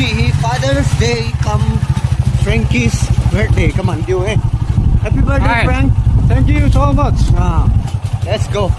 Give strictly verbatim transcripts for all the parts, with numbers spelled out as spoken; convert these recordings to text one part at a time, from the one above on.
Hi Father's Day cum Frankie's birthday. Come on, do it. Happy birthday, Hi. Frank. Thank you so much. Ah, let's go.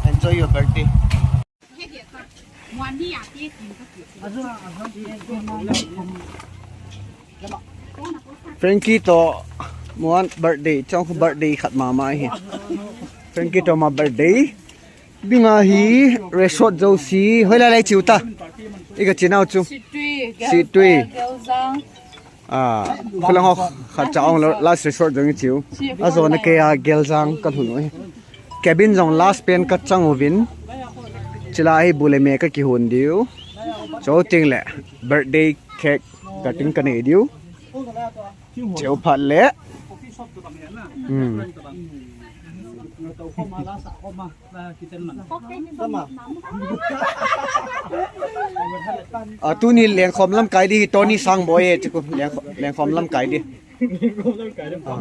Enjoy your birthday. Frankie to Muan birthday, chong khu birthday khat mama hi. Frankie to ma birthday. Dinga hi resort jouse, hoilai lai chiu ta. Iga chinau chu. Situi, Situi. Geljang. Ah, khulang ho khat cha ong lo, last resort jong i chiu. Ajo na ke a Geljang ka lhun u hi. Cabin jong last pen ka chang uvin. Chila hi bu le me ka kihon diu. Chuteng le birthday cake cutting ka nei diu. Cheu phat le. Hmm. Ah, tuni lengkhom lamkai di, Tony Sangboi e, chiku lengkhom, lengkhom lamkai di. Ah.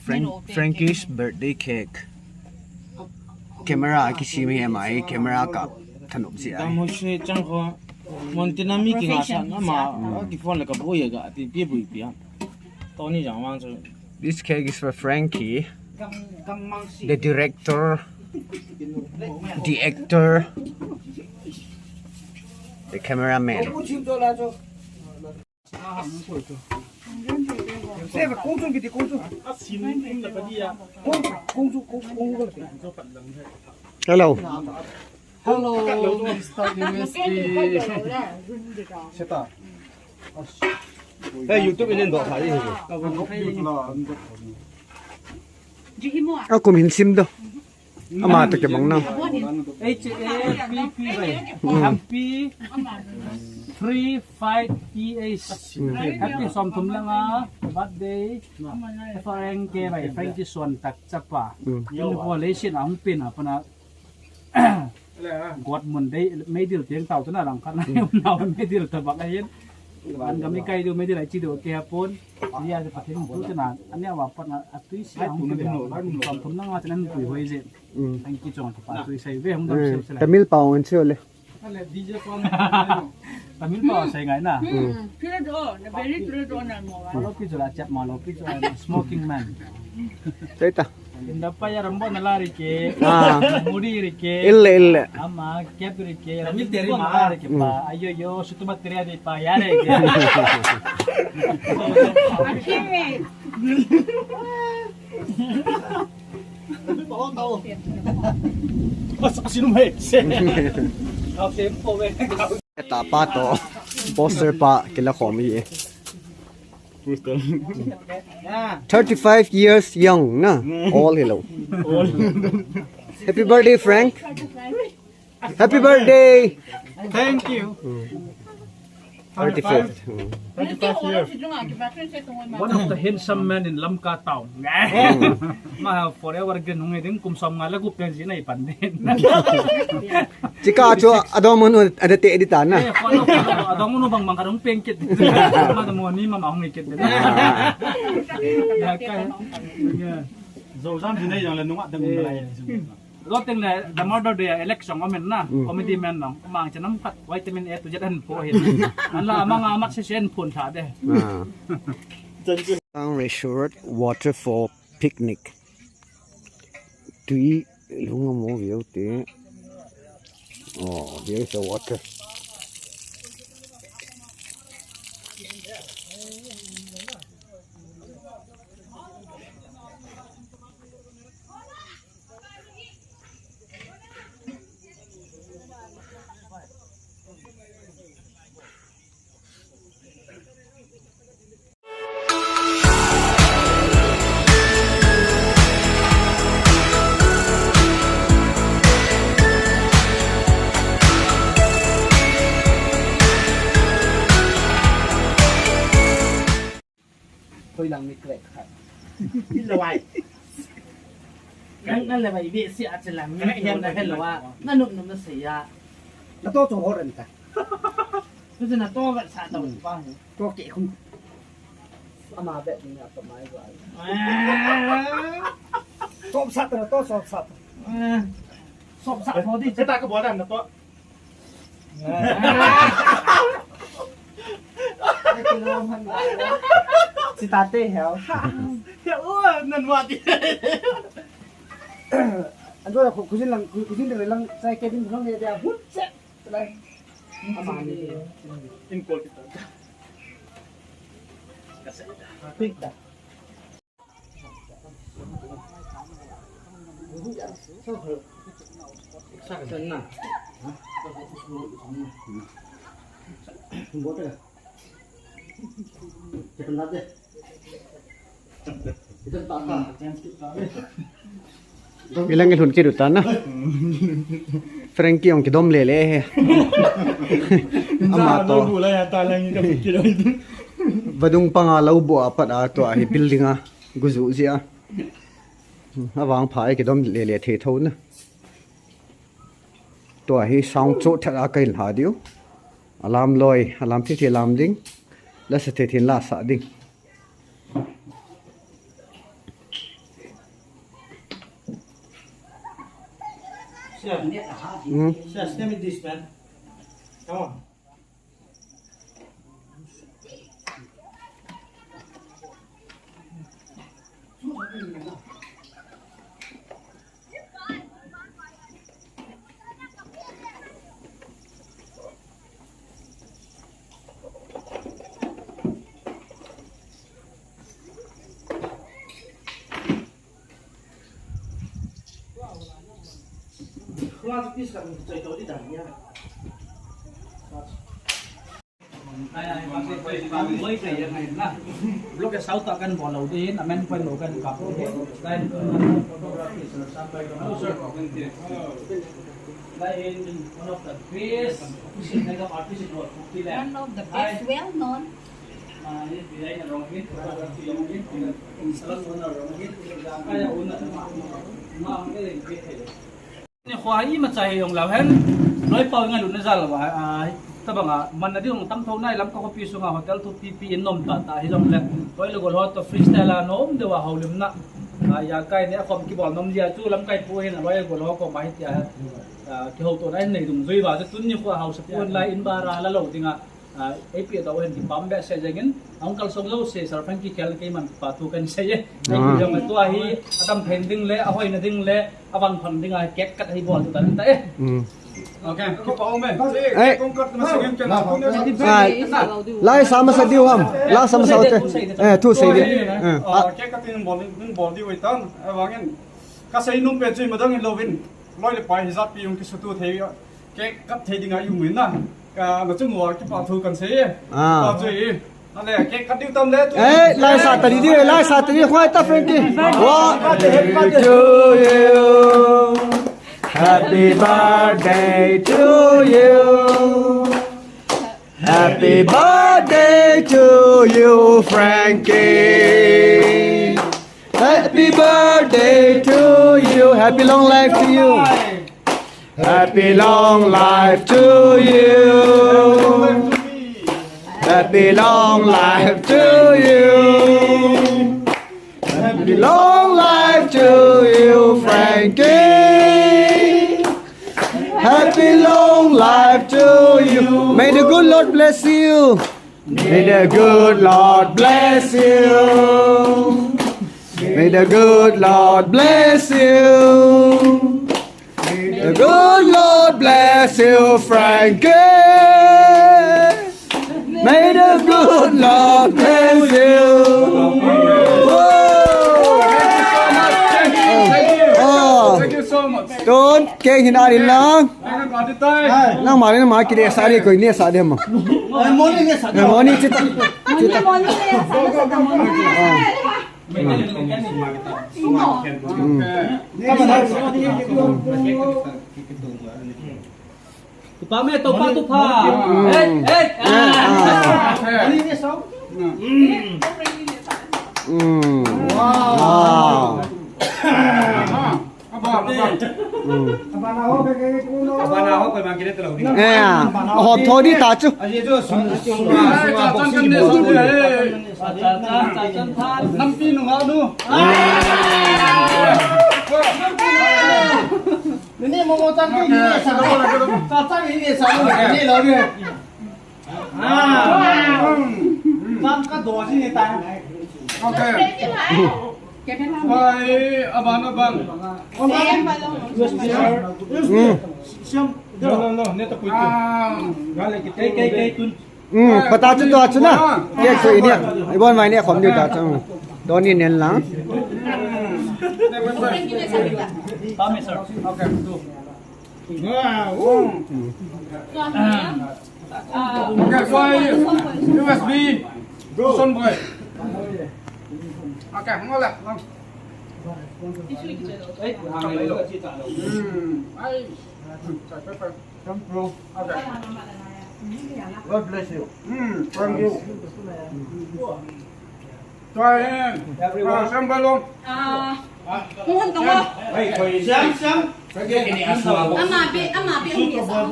Frank, Frankie's birthday cake. Camera a kisem hi ama hi, camera kap thanop jeh ahi. Dam hoi se chang kho. Montana mi kinga sa na ma, ki phone le ka boi ga, ti pi boi pi a. Tony jang wang chu. This cake is for Frankie, the director, the actor, the cameraman. Hello. Hello, Mister M S K. Hey, YouTube in do sa. A kum hin sim do. Ama ta ke bang na. H A P P Y. Happy three five T H. Happy som thum langa birthday. F R N K Y, Frankie Suantak chapa. Ni ho le sin ang pin a pana. God mun dei, medal tieng tau tuna lang khat na, nau medal ta bang ahin. An gam ikai diu medal ai chi diu ke hapon. Nia je Pathen tu tuna, ania wa pat na atui si ang tu diu. Tam tum nang wa tena pui hoi je. Ang ki chong pa tui sai ve hung dam sel sel. Tamil pau ngan sel le. Tamil pau sai ngai na. Pure do, na very pure do na mo. Malo pi chula chat malo pi chula smoking man. Sai ta. Inda pa ya rambo na lari ke. Ah. Muri ri ke. Ille, ille. Ama, kep ri ke. Ramil teri ma lari ke pa. Ayo, yo, sutuma teri adi pa, yare ke. Akhir. As, asinum he. Se. Kau se po ve. Tapa to. Poster pa, kila khomi. Thirty-five years young, na? All hello. Happy birthday, Frank. Happy birthday. Thank you. Thirty-fifth. One of the handsome men in Lamka town. Ma forever gen hung ding kum som nga le gup pen ji nai pan din. Chika chu adong mun ada te di ta na. Eh, follow, follow. Adong mun bang bang kadong pen kit. Ma da mo ni ma ma hung kit. Ya ka. Ya. Zo jam di nai jong le nunga da mun lai. Lo teng le, the mother de election omen na, committee men nong, mang chanam khat, vitamin A to Z an po hin. An la amang amat se sen phun tha de. Ah. Town Resort waterfall picnic. Tui lung mo view te. Oh, there is a water. Khoi lang ni crack khat. Lawai. Kan na lawai be si a chila mi na hello a. Na nup nup na seiya. Na to chong ho ran ta. Kasi na to vet sa to pa. To ke khum. Ama bet ni na to mai ba. Top sat na to, top sat. Top sat ho di. Kita ka bola na to. Si tate heo. Ya, oh, nan wa di. Ando khu-, khujin lang, khu-, khujin lang, lang, chai ke din lang ne dia. Hut se. Lai. Ama ni. In call kita. Kasi. Pik ta. Ilang ilhun kit u ta na. Frankie ong kidom lele he. Ama to. Vadung panga lou bu apat a tua hi building a guju ji a. Avang pha e kidom lele thei tho na. Tua hi sound cho thet a kahin ha diu. Alam loi, alam thei thei lam ding. La sa thei thei la sa ding. Sir, Mm. sir, stay with this man. Come on. Block ke south akan bol lou din, amen point lou kan kap lou din. Line photography, sir, sampai ke mana, sir? Line in one of the best official makeup artist in our Kuki land. One of the best, well known. Nikho hi imacha hi jong lou hen, loi pau ngai lutna jal lou a, a, tabang a, man na ding tam tho nai lam ka khopi sunga hotel thupi pi in nom tah tah hi jong le, loi le gol ho to freestyle a nom deu a houlimna. A, ijakai ne khom kibol nom jia chu lamkai pu hin loi le gol ho koma hi tia, a, kihoutohna in nei dungjuiva chu tuni nikho haosapu in lai in bara la lou dinga, a, eipeh doh u hin kipah behseh jengin, ahung kalsong jouse, Sir Frankie khel keiman kipa thu kahin sei e. Ah. Jong tua hi, adamthei ding le, ahoina ding le, avangphat dinga cake cut hi bol tu tan ta e. Mm. Okay, kipa um e. Eh. Cake cut na singin ken. Happy birthday. Ah, lai sa masa diu ham. La sa masa u te. Eh, thu sei diu. Eh. Ah, cake cut in bol, in bol diu tan. Avangin. Ka sei nom pen chu imadang in louvin. Loi le pai hi japi jong kisutu thei. Cake cut thei dinga i um in na. Ka na chu mo kipa thu kan sei e. Ah. Pa chu i. Ale, cake cut diu tam le tu. Eh, lai sa ta di di, lai sa ta di, khoi ta Frankie. Happy birthday to you. Happy birthday to you. Happy birthday to you, Frankie. Happy birthday to you. Happy long life to you. Happy long life to you. Happy long life to you. Happy long life to you, Frankie. Happy long life to you. May the good Lord bless you. May the good Lord bless you. May the good Lord bless you. May the good Lord bless you, Frankie. May the good Lord bless you. Whoa. Thank you so much. Thank you so much. Tun, cake hin arin lang. Nang ma ni ma kile sa ni koi ni sa de ma. Eh, moni ni sa de. Eh, moni chita. Chita. Moni ni sa de, sa de moni. Ah. Mm. Tupa me, tupa, tupa. Mm. Eh, eh. Eh, ah. Moni ni sa. Mm. Mm. Wow. Wow. Mm. Abana ho, abana ho, abana ho, abana ho, abana ho. Eh, hop tho di ta chu. Aje jo sum, sum, sum, boxing bol. Nampi nung ha nu. Ni mo mo chang ni sa. Cha chang ni sa ni lo ni. Ah. Chang ka do ji ni ta. Okay. Oi, aban, aban. Mm. Siam. No, no, no, ne ta pui. Ah. Gale ki tei, tei, tei, tun. Mm, pata chu to chu na. Kek chu ini. Ibon mai ni khom diu ta chu. Doni nen lang. Okay, tu. Wow. Mm. Okay, so U S B. Son boy. Okay, ngol la. Hmm. Ai. Come, bro. Okay. God bless you. Hmm. Thank you. Try him. Everyone. Ah, siyam balong. Ah. Kung hon tong o. Hey, hey, siyam, siyam. Ama be, ama be hung ye sa.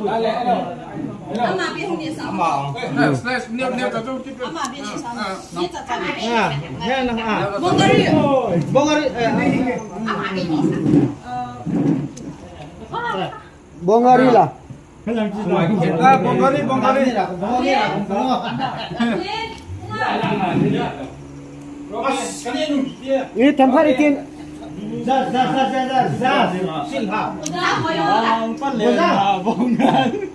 Ama be hung ye sa. Ama. Eh, slice, niam, niam, ta tu, tu, tu. Ama be ni sa. Ah, ah. Ye cha cha be. Ah, ya na, ah. Bongari. Bongari, eh. Ama be ni sa. Ah. Bongari la. Ah, bongari, bongari. Ni tham khat itin. Za, za, za, za, za, za. Silha. Bongari.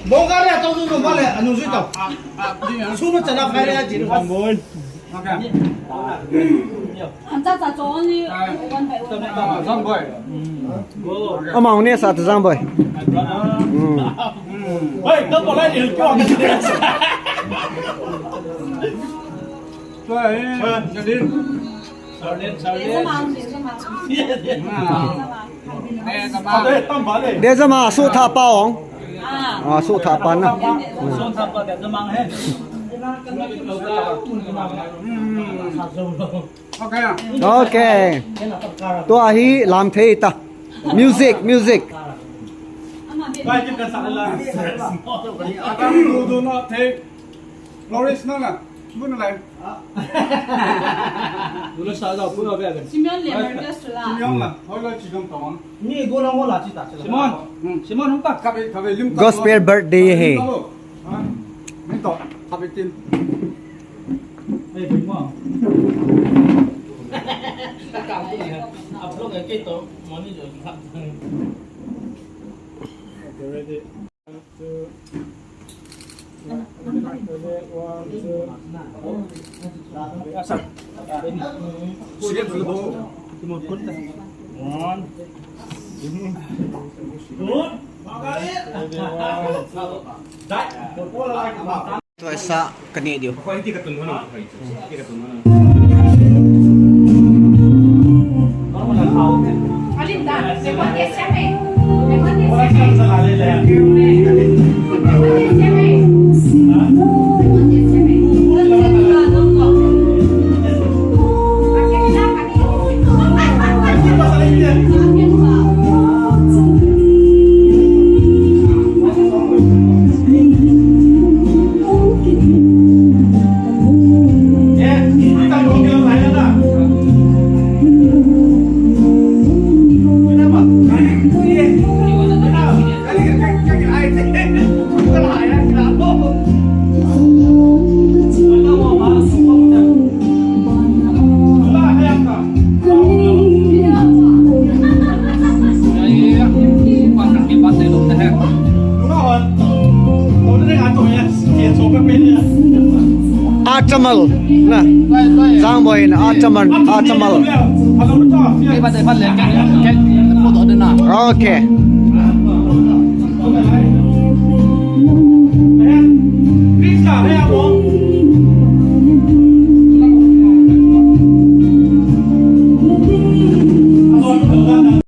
Bongari atau tu bongari anu sui tau. Suma chana khai le aji. Bongari. Amang ne sa tu Zamboi. Hmm. Hey, ta ko lai ni ko. Dezama, sutha pa ong. Ah, sutha pa na. Okay. Tua hi lam thei ta. Music, music. Loris na na. Bun lai. Dulu sa da pura be. Simeon le Marcus la. Simeon la. Hoi la chi dong tong. Ni go la go la chi ta. Simon. Simon hung ta. Kabe, kabe lim ta. Gospel birthday he. Ni to. Kabe tin. Hey, big mom. Upload ke to. Money jo. Okay, ready. One, two. One, two. One. Good. Ready, one. Tua sa ka neh diu. Achamal. Na. Zangboy na. Achamal. Achamal. Okay.